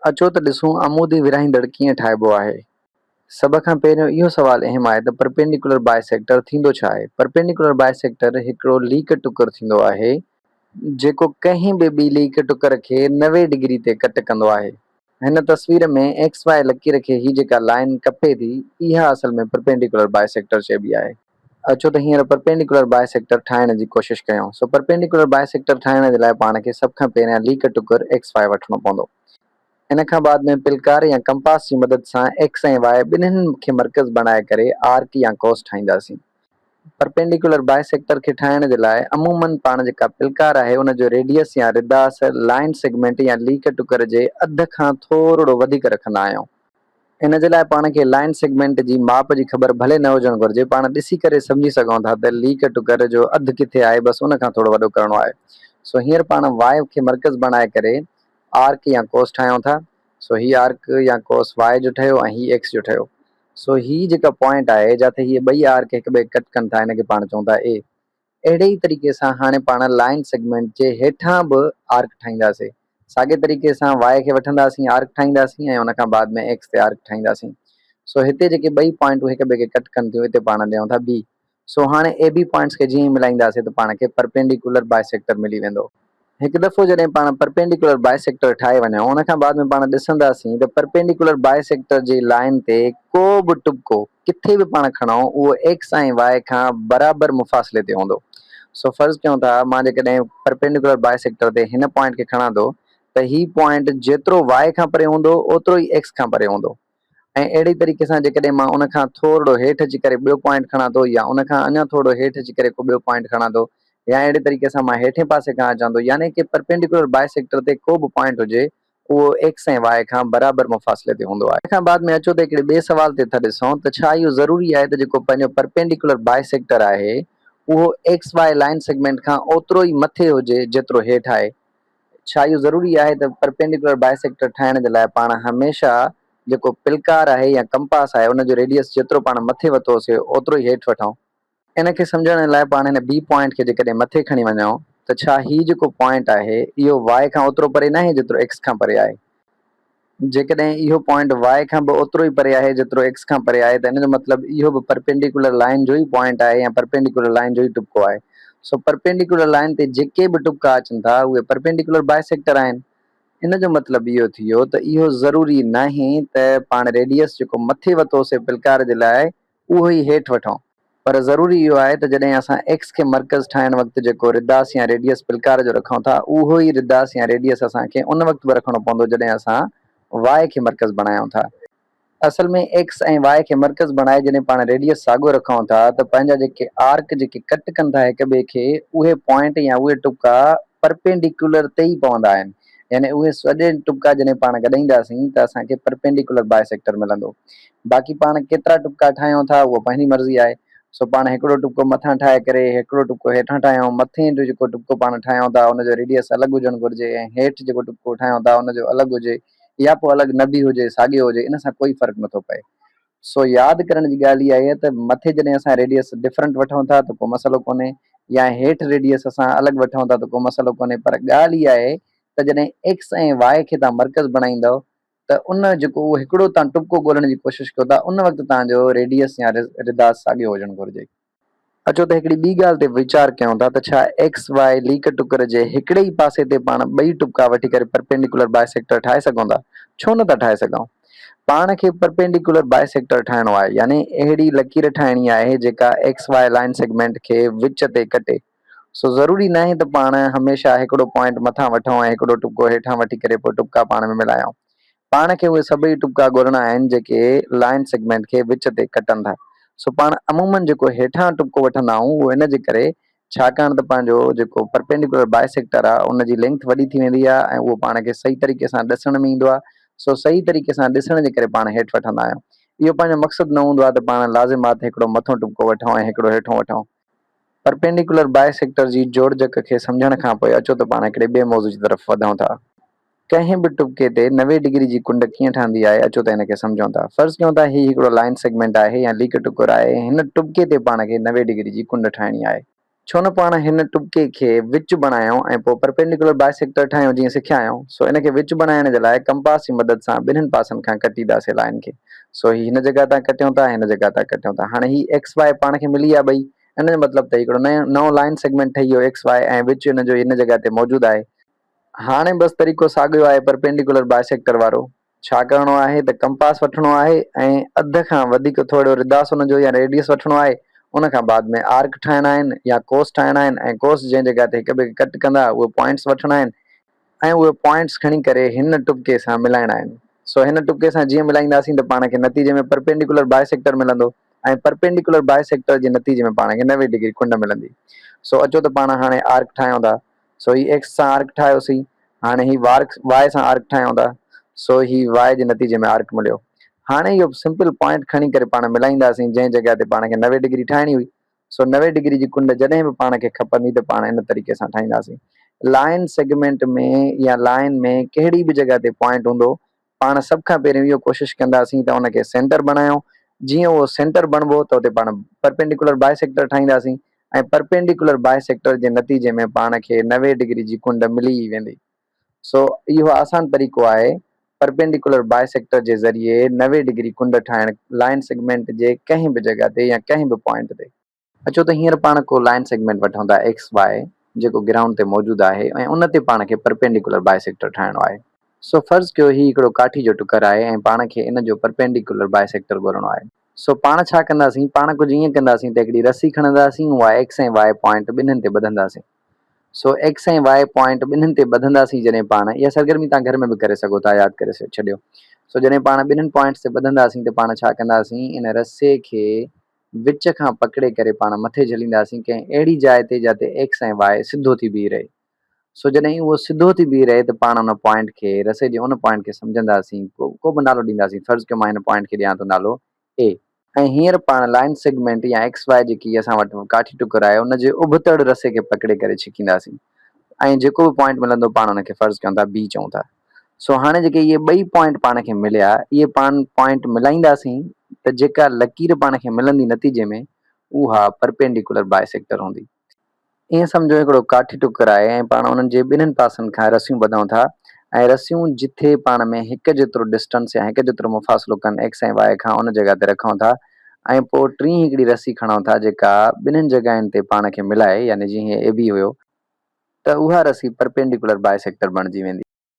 اچو ته ڏسون عمودي ورهائيندڙ ڪيئن ٺاهبو آهي. سڀ کان پهريون اهو سوال اهم آهي ته پرپينڊيڪولر باء سيڪٽر ٿيندو ڇا آهي؟ پرپينڊيڪولر باء سيڪٽر هڪڙو ليڪ ٽڪر ٿيندو آهي، جيڪو ڪنهن به ٻي ليڪ ٽڪر کي 90 ڊگري تي ڪٽ ڪندو آهي. هن تصوير ۾ ايڪس واء لڪير کي هي جيڪا لائين ڪپي ٿي، اها اصل ۾ پرپينڊيڪولر باء سيڪٽر چئبي آهي. اچو ته هينئر پرپينڊيڪولر باء سيڪٽر ٺاهڻ جي ڪوشش ڪيون. سو پرپينڊيڪولر باء سيڪٽر ٺاهڻ جي لاء پاڻ کي سڀ کان پهريان ليڪ ٽڪر ايڪس واء وٺڻو پوندو. ان کان بعد ۾ پلڪار يا ڪمپاس جي مدد سان ايڪس ۽ واء ٻنهين کي مرڪز بڻائي ڪري آرڪ يا قوس ٺاهينداسين. پرپينڊيڪولر باء سيڪٽر کي ٺاهڻ جي لاء عموماً پاڻ جيڪا پلڪار آهي ان جو ريڊيس يا رداس لائين سيگمينٽ يا ليڪ ٽڪر جي اڌ کان ٿورڙو وڌيڪ رکندا آهيون. ان جي لاء پاڻ کي لائين سيگمينٽ جي ماپ جي خبر ڀلي نه هجڻ گهرجي، پاڻ ڏسي ڪري سمجهي سگهون ٿا ته ليڪ ٽڪر جو اڌ ڪٿي آهي بس ان کان ٿورو وڏو ڪرڻو آهي. سو هينئر پاڻ واء کي مرڪز بڻائي ڪري آرڪ يا قوس ٺاهيون ٿا. سو هي آرڪ يا قوس واء جو ٺهيو ۽ هي ايڪس جو ٺهيو. سو هي جيڪا پوائنٽ آهي جاٿي هي ٻئي آرڪ هڪ ٻئي کي ڪٽ ڪن ٿا ان کي پاڻ چئون ٿا اي. اهڙي ئي طريقي سان هاڻي پاڻ لائين سيگمينٽ جي هيٺان به آرڪ ٺاهينداسين. ساڳئي طريقي سان واء کي وٺنداسين آرڪ ٺاهينداسين ۽ ان کان بعد ۾ ايڪس تي آرڪ ٺاهينداسين. سو هتي جيڪي ٻئي پوائنٽون هڪ ٻئي کي ڪٽ ڪن ٿيون اتي پاڻ ڏيون ٿا بي. سو هاڻي اي بي پوائنٽس کي جيئن ئي ملائينداسين ته پاڻ کي پرپينڊيڪولر بائيسيڪٽر ملي ويندو. هڪ دفعو جڏهن پاڻ پرپينڊيڪولر بائيسيڪٽر ٺاهي وڃون ان کان بعد ۾ پاڻ ڏسنداسين ته پرپينڊيڪولر بائيسيڪٽر جي لائين تي ڪو به ٽٻڪو ڪٿي به پاڻ کڻون اهو ايڪس ۽ وائي کان برابر مفاصلي تي هوندو. سو فرض ڪيون ٿا مان جيڪڏهن پرپينڊيڪولر بائيسيڪٽر تي هن پوائنٽ کي کڻان ٿو ته هي پوائنٽ جيترو وائي کان پري هوندو اوترو ئي ايڪس کان پري هوندو. ۽ اهڙي طريقي سان جيڪڏهن مان ان کان ٿورڙو هيٺ اچي ڪري ٻيو پوائنٽ کڻان ٿو يا ان کان اڃا ٿورڙو هيٺ اچي ڪري ڪو ٻيو پوائنٽ کڻان ٿو يا اهڙي طريقي سان مان هيٺين پاسي کان اچان ٿو يعني ڪي پرپينڊيڪولر باء سيڪٽر تي ڪو به پوائنٽ هجي اهو ايڪس ۽ واء کان برابر مفاصلي تي هوندو آهي. ان کان بعد ۾ اچو ته هڪڙي ٻئي سوال تي ٿا ڏسون ته ڇا اهو ضروري آهي ته جيڪو پنهنجو پرپينڊيڪولر باء سيڪٽر آهي اهو ايڪس واء لائين سيگمينٽ کان اوترو ئي مٿي هجي جيترو هيٺ آهي؟ ڇا اهو ضروري آهي ته پرپينڊيڪولر بائيسيڪٽر ٺاهڻ جي لاء پاڻ هميشه جيڪو پلڪار آهي يا ڪمپاس آهي ان جو ريڊيس جيترو پاڻ مٿي وتوسي اوترو ئي هيٺ وٺون؟ ان کي سمجهڻ لاء پاڻ هن بي پوائنٽ کي جيڪڏهن مٿي کڻي وڃون ته ڇا هي جيڪو پوائنٽ آهي اهو واء کان اوترو پري ناهي جيترو ايڪس کان پري آهي؟ جيڪڏهن اهو پوائنٽ واء کان به اوترو ئي پري آهي جيترو ايڪس کان پري آهي ته ان جو مطلب اهو به پرپينڊيڪولر لائين جو ئي پوائنٽ آهي يا پرپينڊيڪولر لائين جو ئي ٽٻڪو آهي. سو پرپينڊيڪولر لائين تي جيڪي به ٽٻڪا اچن ٿا اهي پرپينڊيڪولر بائيسيڪٽر آهن. ان جو مطلب اهو ٿي ويو ته اهو ضروري ناهي ته پاڻ ريڊيس جيڪو مٿي وتوسي پلڪار جي لاء اهو ئي هيٺ وٺون. پر ضروري اهو آهي ته جڏهن اسان ايڪس کي مرڪز ٺاهڻ وقت جيڪو رداس يا ريڊيس پلڪار جو رکون ٿا اهو ئي رداس يا ريڊيس اسان کي ان وقت به رکڻو پوندو جڏهن اسان واء کي مرڪز بڻايون ٿا. اصل ۾ ايڪس ۽ واء کي مرڪز بڻائي جڏهن پاڻ ريڊيس ساڳيو رکون ٿا ته پنهنجا جيڪي آرڪ جيڪي ڪٽ ڪن ٿا هڪ ٻئي کي اهي پوائنٽ يا اهي ٽٻڪا پرپينڊيڪولر تي ئي پوندا آهن يعني اهي سڄي ٽٻڪا جڏهن پاڻ گڏائينداسين ته اسان کي پرپينڊيڪولر باء سيڪٽر ملندو. باقي پاڻ ڪيترا ٽٻڪا ٺاهيون ٿا اهو پنهنجي مرضي آهي. سو پاڻ هڪڙو ٽٻڪو مٿان ٺاهي ڪري هڪڙو ٽٻڪو هيٺان ٺاهيون، مٿين جو جيڪو ٽٻڪو پاڻ ٺاهيون ٿا ان جو ريڊيس الڳ هجڻ گهرجي ۽ هيٺ جيڪو ٽٻڪو ٺاهيون ٿا ان جو الڳ هجي يا پوء الڳ نه به هجي ساڳيو هجي ان سان ڪوئي فرق نٿو پئي. سو ياد ڪرڻ جي ڳالهه اها آهي ته مٿي جڏهن اسان ريڊيس ڊفرنٽ وٺون ٿا ته ڪو مسئلو ڪونهي يا هيٺ ريڊيس اسان الڳ وٺون ٿا ته ڪو مسئلو ڪونهي پر ڳالهه اها آهي ته جڏهن ايڪس ۽ واء کي توهان مرڪز بڻائيندؤ ته ان جيڪو اهو هڪڙو توهان ٽٻڪو ڳولڻ جي ڪوشش ڪيو ٿا ان وقت توهان جو ريڊيس يا رداس ساڳيو هجڻ گهرجي. اچو ته هڪڙي ٻي ڳالهه تي ويچار ڪيون ٿا ته ڇا ايڪس واء ليڪ ٽڪر جي هڪڙي ئي پاسي تي پاڻ ٻئي ٽٻڪا وٺي ڪري پرپينڊيڪولر باء سيڪٽر ٺاهي سگهون ٿا؟ ڇو نه ٿا ٺاهي سگهون؟ پاڻ کي پرپينڊيڪولر باء سيڪٽر ٺاهڻو آهي يعني اهڙي لڪير ٺاهڻي آهي جيڪا ايڪس واء لائين سيگمينٽ کي وچ تي ڪٽي. سو ضروري ناهي ته پاڻ هميشه هڪڙو پوائنٽ مٿان وٺون ۽ هڪڙو ٽٻڪو هيٺان وٺي ڪري پوء ٽٻڪا پاڻ ۾ ملايون. پاڻ کي اهي سڀئي ٽٻڪا ڳولڻا آهن جيڪي لائين سيگمينٽ کي وچ تي ڪٽن ٿا. سو پاڻ عموماً جيڪو هيٺان ٽٻڪو وٺندا آهيون اهو ان جي ڪري ڇاڪاڻ ته پنهنجو جيڪو پرپينڊيڪولر باء سيڪٽر آهي ان جي لينگٿ وڏي ٿي ويندي آهي ۽ اهو پاڻ کي صحيح طريقي سان ڏسڻ ۾ ايندو آهي سو صحيح طريقي سان ڏسڻ جي ڪري پاڻ هيٺ وٺندا آهيون. اهو پنهنجو مقصد نه هوندو آهي ته پاڻ لازم آهي ته هڪڙو مٿون ٽٻڪو وٺون ۽ هڪڙو هيٺون وٺون. پرپينڊيڪولر باء سيڪٽر جي جوڙجڪ کي سمجهڻ کان پوء اچو ته پاڻ هڪڙي ٻئي موضوع جي طرف وڌون ٿا. ڪنهن به ٽٻڪي تي 90 ڊگري جي ڪنڊ ڪيئن ٺهندي آهي اچو ته ان کي سمجهون ٿا. فرض ڪيون ٿا هي هڪڙو لائين سيگمينٽ آهي يا ليڪ ٽڪر آهي هن ٽٻڪي تي پاڻ کي 90 ڊگري جي ڪنڊ ٺاهڻي آهي. ڇو نه پاڻ هن ٽٻڪي کي وچ بڻايون ۽ پوء پرپينڊيڪولر بائسيڪٽر ٺاهيون جيئن سکيا آهيون. سو ان کي وچ بڻائڻ جي لاء ڪمپاس جي مدد سان ٻنهين پاسن کان ڪٽينداسين لائين کي. سو هي هن جڳهه تان ڪٽيون ٿا هن جڳهه تان ڪٽيون ٿا. هاڻي هي ايڪس وائي پاڻ کي ملي ويا ٻئي. ان جو مطلب ته هڪڙو نئون لائين سيگمينٽ ٺهي ويو ايڪس وائي ۽ وچ ان جو هن جڳهه تي موجود آهي. هاڻي بس طريقو ساڳيو آهي پرپينڊيڪولر بائسيڪٽر وارو. ڇا ڪرڻو آهي ته ڪمپاس وٺڻو آهي ۽ اڌ کان وڌيڪ ٿورڙو رداس ان جو يا ريڊيس وٺڻو آهي ان کان بعد ۾ آرڪ ٺاهڻا آهن يا ڪوس ٺاهڻا آهن ۽ ڪوس جنهن جڳهه تي هڪ ٻئي کي ڪٽ ڪندا اهي پوائنٽس وٺڻا آهن ۽ اهي پوائنٽس کڻي ڪري هن ٽٻڪي سان ملائڻا آهن سو هن ٽٻڪي سان جيئن ملائينداسين ته پاڻ کي نتيجي ۾ پرپينڊيڪولر بائسيڪٽر ملندو ۽ پرپينڊيڪولر بائسيڪٽر جي نتيجي ۾ پاڻ کي 90 ڊگري ڪنڊ ملندي سو اچو ته پاڻ هاڻي آرڪ ٺاهيون ٿا سو هي ايڪس سان آرڪ ٺاهيوسين، هاڻي هي وارڪ واء سان آرڪ ٺاهيون ٿا، سو هي واء جي نتيجي ۾ آرڪ مليو. هاڻي اهو سمپل پوائنٽ کڻي ڪري پاڻ ملائينداسين جنهن جڳهه تي پاڻ کي 90 ڊگري ٺاهڻي هئي. سو 90 ڊگري جي ڪنڊ جڏهن به پاڻ کي کپندي ته پاڻ ان طريقي سان ٺاهينداسين. لائين سيگمينٽ ۾ يا لائين ۾ ڪهڙي به جڳهه تي پوائنٽ هوندو پاڻ سڀ کان پهريون اهو ڪوشش ڪنداسين ته ان کي سينٽر بڻايون، جيئن اهو سينٽر بڻبو ته اتي پاڻ پرپينڊيڪولر باء سيڪٽر ٺاهينداسين ۽ پرپينڊيڪولر باء سيڪٽر جي نتيجي ۾ پاڻ کي 90 ڊگري جي ڪنڊ ملي ئي ويندي. سو اهو آسان طريقو آهي پرپينڊيڪولر باء سيڪٽر جي ذريعي 90 ڊگري ڪنڊ ٺاهڻ لائين سيگمينٽ جي ڪنهن به جڳهه تي يا ڪنهن به پوائنٽ تي. اچو ته هينئر پاڻ ڪو لائين سيگمينٽ وٺون ٿا ايڪس واء جيڪو گرائونڊ تي موجود آهي ۽ ان تي پاڻ کي پرپينڊيڪولر باء سيڪٽر ٺاهڻو آهي. سو فرض ڪيو هي هڪڙو ڪاٺي جو ٽڪر آهي ۽ پاڻ کي ان جو پرپينڊيڪولر باء سيڪٽر ڳولڻو آهي. سو پاڻ ڇا ڪنداسين، پاڻ ڪجهه ائين ڪنداسين ته هڪڙي رسي کڻنداسين اها ايڪس ۽ واء پوائنٽ ٻنهين تي ٻڌنداسين. سو ايڪس ۽ واء پوائنٽ ٻنهين تي ٻڌنداسين جڏهن پاڻ اها سرگرمي توهان گهر ۾ به ڪري سگهو ٿا ياد ڪري ڇڏيو. سو جڏهن پاڻ ٻنهين پوائنٽس تي ٻڌنداسين ته پاڻ ڇا ڪنداسين ان رسي کي وچ کان پڪڙي ڪري پاڻ مٿي جهلينداسين ڪنهن اهڙي جاء تي جاتي ايڪس ۽ واء سڌو ٿي بيهي رهي. سو جڏهن اهو سڌو ٿي بيهي رهي ته پاڻ ان پوائنٽ کي، رسي جي ان پوائنٽ کي سمجهنداسين، ڪو به نالو ڏينداسين، فرض ڪيو مان هن پوائنٽ کي ڏيان ٿو نالو اي. ۽ هينئر پاڻ لائين سيگمينٽ يا ايڪس واء جيڪي اسان وٽ ڪاٺي ٽڪر آهي ان جي ابتڙ رسي کي پڪڙي ڪري ڇڪينداسين ۽ جيڪو به پوائنٽ ملندو پاڻ ان کي فرض ڪيون ٿا بي چئون ٿا. سو هاڻي جيڪي اهي ٻئي پوائنٽ پاڻ کي مليا، اهي پاڻ پوائنٽ ملائينداسين ته جيڪا لڪير پاڻ کي ملندي نتيجي ۾ اها پرپينڊيڪولر باء سيڪٽر هوندي. ائين سمجهو هڪڙو ڪاٺي ٽڪر آهي ۽ پاڻ انهن جي ٻنهين پاسن کان رسيون ٻڌون ٿا ۽ رسيون جٿي پاڻ ۾ هڪ جيترو ڊسٽنس يا هڪ جيترو مفاصلو ڪن ايڪس ۽ واء کان ان جڳهه تي رکون ٿا ۽ پوء ٽين هڪڙي رسي کڻون ٿا جيڪا ٻنهين جڳهين تي پاڻ کي ملائي يعني جيئن هي اي بي هيو ته اها رسي پرپينڊيڪولر باء سيڪٽر بڻجي ويندي.